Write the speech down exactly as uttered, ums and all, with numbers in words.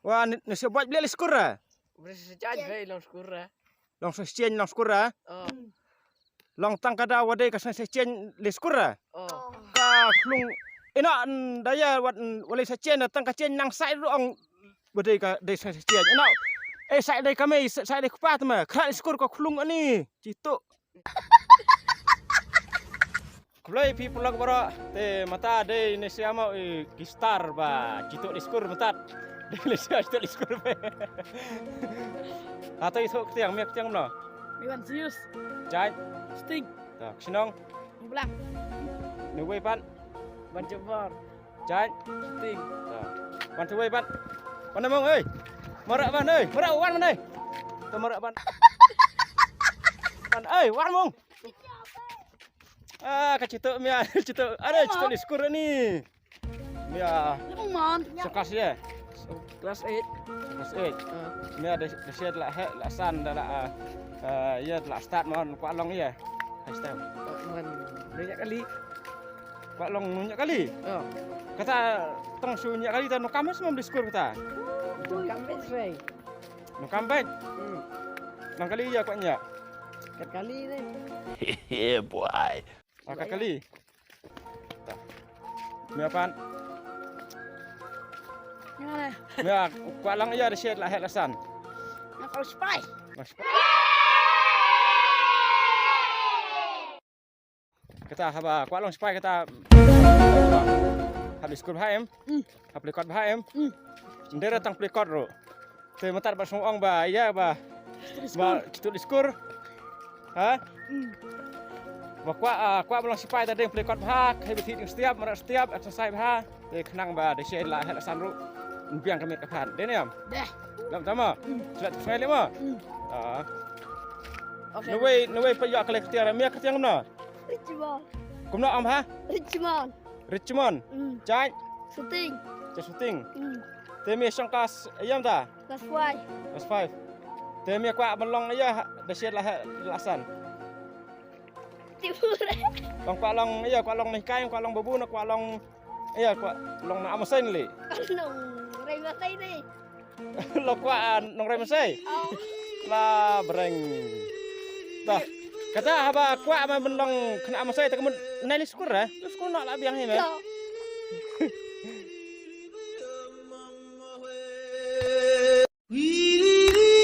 Wa ni, ni se bwaj bli li skur ra. Bri se jan bre long skur ra. Long se chen long skur ra. Oh. Long tang ka da wa dei ka se chen li skur ra. Oh. Ka khlung. Ina da ya wat wa li se chen tang ka chen nang sai ru ong. Wa dei ka dei se chen. Ina. Eh sai dei ka mei sai dei kpa tma. Khra li skur ka khlung ani. Chitu. Khublei phi paralok baroh, te mynta dei ne sia mo i ki star ba chitu li skur mynta. Dei ne sia chitu li skur. Hato i thok ktiang, mia ktiang mno. Iwan Sius. Jai. Sting. Ta, ksnong. Blang. Ne wei pan. Ban Jabor. Jai. Sting. Ta. Ban tu wei pan. Pan mong ei. Mara ban ei. Mara wan man ei. Ta mara ban. Ban ei, wan mong. Ah, ka chitu mia, chitu. Are chitu li skur ni. Mia. Lemong man. Sekelas ya. Kelas eight. Kelas eight. Ah. Mia de de shet la he la san da la ah, eh, ya la start man kwa long ya. Hashtag. Man. Banyak kali. Kwa long nyak kali. Oh. Kata tang su nyak kali ta no kames mam di skur kata. Kames rai. No kam baik. Hmm. Nang kali ya kwa nyak. Kat kali ni. Yeah, boy. Aka kali. Ta. Mia pan. Ngale. Mia kwa lang ya de shet la het la san. Nak kau spy. Mas. Kata haba kwa long spy kata. Hab skur bha em. Hmm. Hab plikot bha em. Hmm. Ndera tang plikot ro. Te matar ba song ong ba ya ba. Ba chitu li skur. Ha? Hmm. Ba kwa ah, kwa ba long spy ta deng plikot bha, khai bithi ding setiap, marat setiap, exercise bha. Te khnang ba de shet la het la san ru. Biang ka miet ka phan. Dei ne em? Dei. Lam tama. Hmm. Sila tu ngai lima. Hmm. Ah. Okay. Nawei nawei pa ya kale ktiar mia ktiar mna. Richmond. Kumno am ha? Richmond. Richmond. Hmm. Chai. Shooting. Chai shooting. Hmm. Te mia shong kas yam ta. Class five. Class five. Te mia kwa ban long ya de shet la la san. Timur. Long kwa long ya kwa long ni kai kwa long babu na kwa long Iya, kwa long na amasai ni li. Long rei masai ni. Lo kwa ah, nong rei masai. Oh. La breng. Tah. Kata haba kwa ma ben long kena amasai ta kemut nai li skur eh. Skur nak la biang hi me. Yo.